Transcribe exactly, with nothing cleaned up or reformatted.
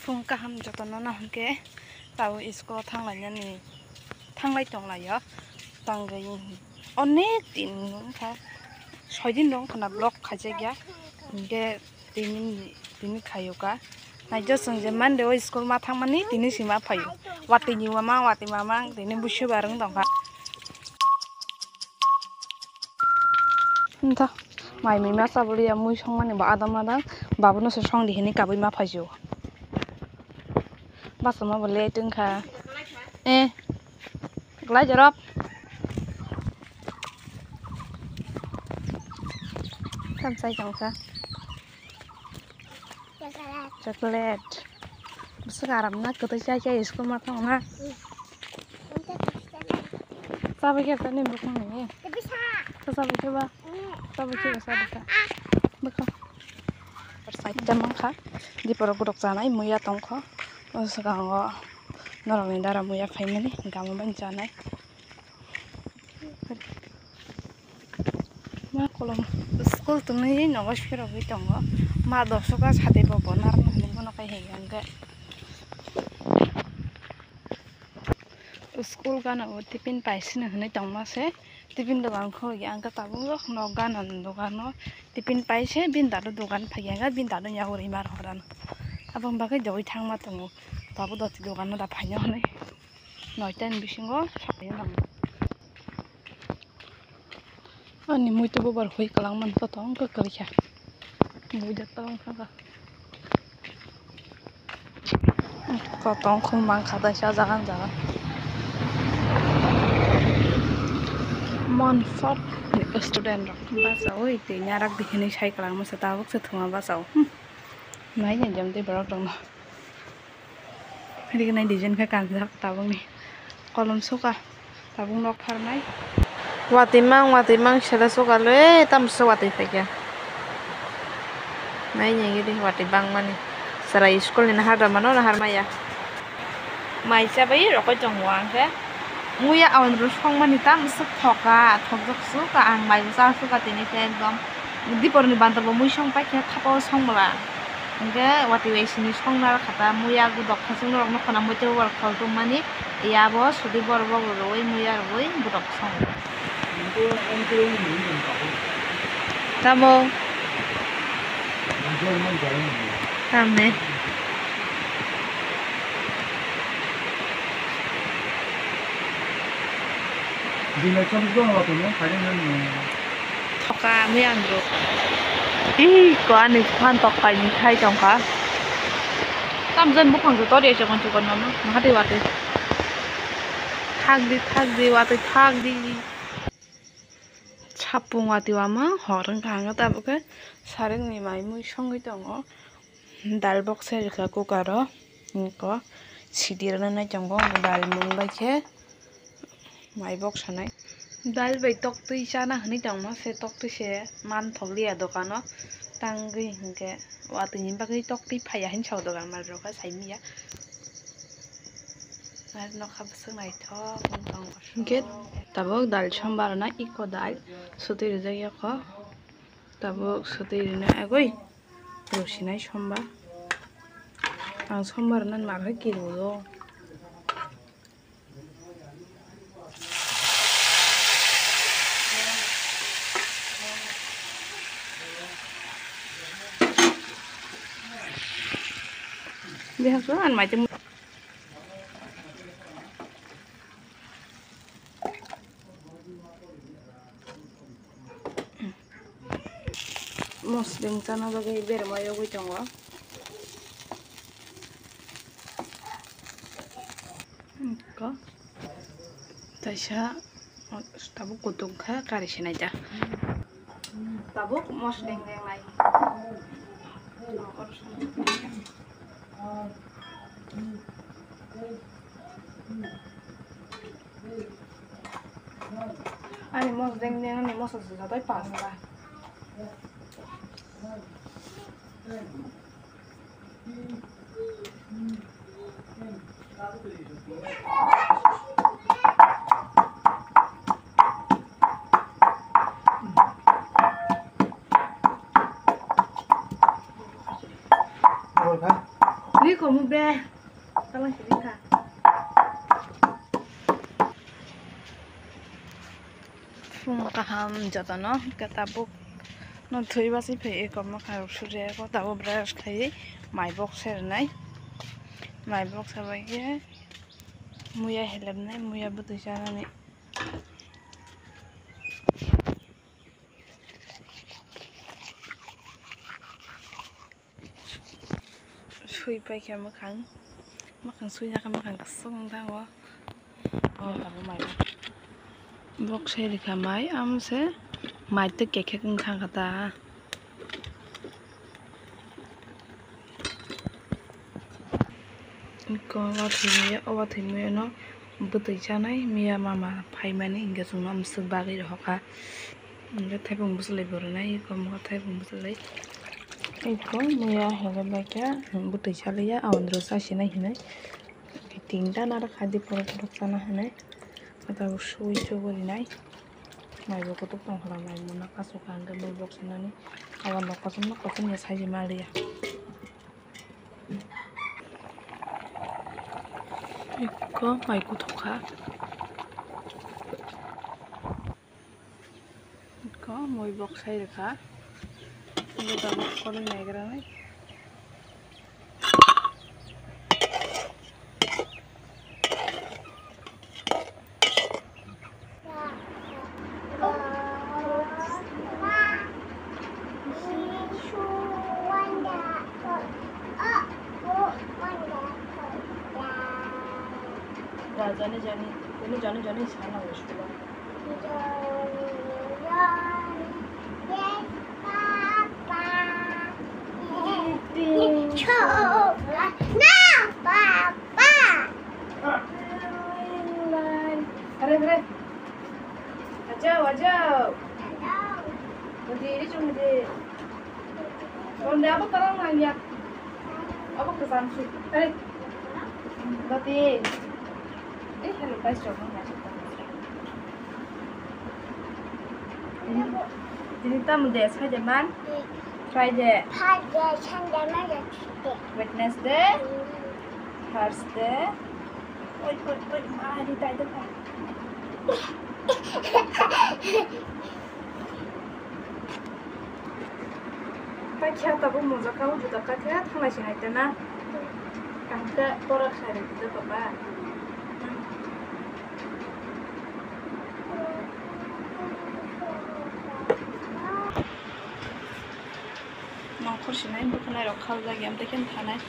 Phung kaham jotono no hwnkhe tabuk school o thanglainani thanglai tonglaio. Tangwi onek din wngkha, soi din rok wngkha na block khaijakya. Hwnkhe tini, tini khaiyokha. Naijak chwng je Monday o school ma thangmani tini se ma phaio. Watwi ni mama, watwi mama tini busubar wng tongkha. Wngkha mai mui ma chabwi ya mui songmani bo adam adam babono se songdi hinwi kabui ma phaisio. Bachama bo late wngkha. Eh, glai jorok. Tam chai tongkha. Chocolate. Bwswk aram na kwtwi chai chai school ma thang na. Chabai khe tani bwkhang ni. Chabai khe ba. Chabai khe ba chabai kha. Bwkhang. Side ta mankha. Diporo godok chanai muya tongkho. O swkango norokni dara muya phaimani gama bai chanai. Ma kolom school tongwi nogo sirogwi tongo. Ma dosoka sade bo bo narwkna hwnwi bono kai hai hwnkhe. School gana o tiffin paisino hwnwi tongma se. Tiffin dogan khulukya hwnkhe tabuk nok gana ni dogano tiffin paise bini dado dogan phaiya hwnkhe bini dado yago rwima rw horano. Aboni bagwi dogwi thangma tongo. Tabuk doti dogano da phaina hwnwi. Noita ni bisingo sapaina nango. Ani muitu bubar hui kwlangma totong kwkwi kha. Buida tong kha. Totong khum mang kha dai sa jaga jaga. Monfort ni student rok basa oi twi narak di hinwi sai kwlangma se tabuk se thuma basa o. Hmm. Nai ni jom tei borok rok no. Rignai design khe kanjak tabukni kolom suka tabuk nok pharnai. Watwi mang watwi mang sela suka le tamo se watwi phaikha. Nai nai gidi watwi bangmani chwrai school ni nahar rwmano nahar maya. Mai chabai rokoi tongo ang khe. Muya awan rw songmani tamo se thoka thokjak suka ang mai bo cha suka tini khe ekdom. Dipor ni bandar bo mui song paikhe thapa o song bwla. Hingke watwi bai sini song narwkha ta muya godok khasung norok nokha na muitu bor khol tongmani ya bo sudi bor bo rwui muya rwui godok song. Tamo. Tamni. Thoka miyang rok. Ih, ko ani phan tok kaini khai tongkha. Tamjani buphang se tor ya chikon chikon mama. Mahatwi watwi. Thakdi, thakdi, watwi thakdi. Sapung watwi wama hor wngkha ang tabuk khe sarikni mai mui songwi tongo. Dal bok se rikha cooker o, eko sidi rwna nai tongo, dal mung bai khe mai bok sanai. Dal bai toktwi chana hinwi tongma se, toktwi se manthok liya dokano, tangwi hinkhe watwi ni bagwi toktwi phaiya hinwi sao dogan mal rok sai miya. Ar nokha bwswk naithok wng tongo. Hinkhe tabuk dal sombar na eko dal sotwi rijak yokho, tabuk sotwi rina agwi. Rw sinai sombar. Ang sombar nani mar hai kiru o. Deha so an mai te. Mosdeng chana bagwi berma yogwi tongo. Ko taisa tabuk kutung kha kari sinai ta. Tabuk mosdeng dengnai. Ani mosdeng deng ani moso se joto pasta. Ni komu be. Talang sini kha. Phung kaham jotono, hwnkhe tabuk no thwi basi phai eko mwkhang rok sujaya ko, tabuk brush khai mai bok sernai, mai bok sabai khe muya helepnai, muya bwtwi chanani. Sui paikha mwkhang, mwkhang sui jakha mwkhang kwchwng wng thango. Bok sai rikha mai, amo se mai twi kekhek wng thangkha ta. Iko o thwimwi, o thwimwi no bwtwi chanai miya mama phaimani hinkhe chwngno amswk bagwi rohorkha. Hinkhe thaipung bwchlai bo rwnai, iko mokhe thaipung bwchlai. Iko miya hwnwi bai khe bwtwi chaliya, aboni ro chasinai hinwi. Tinta narwkha di, borok borok chana hinwi. Tabuk sui chugo rinai. Mai bo kutuk tongkha, mai muna kasu kha hinkhe mai bok sinani. Abo nok kosom nok kosom ya saji maliya. Iko mai kuthok kha. Iko mui bok sai rwkha. Iko tabuk koloi naigra nai. Jani jani, ini jani jani sana wis. Hare hare. Ajao, ajao. Hadi, ini cuma di. Ronde apa terang nanya? Apa kesan sih? Hare. Dati. Eh, hello guys, coba ngasih. Ini, ini tamu deh, saya jaman. Friday. Friday, Sunday, Monday, Tuesday. Wednesday. Hmm. Thursday. Oi, oi, oi, ma, ini tak ada, Pak. Paikha tabuk mujak kha, o juda kakhe thanglai se nai tana. Kaham khe pora khai rwdi da baba. Nongkhor sinai bwkhanai rok khaljak ya, amtwi khe thanai.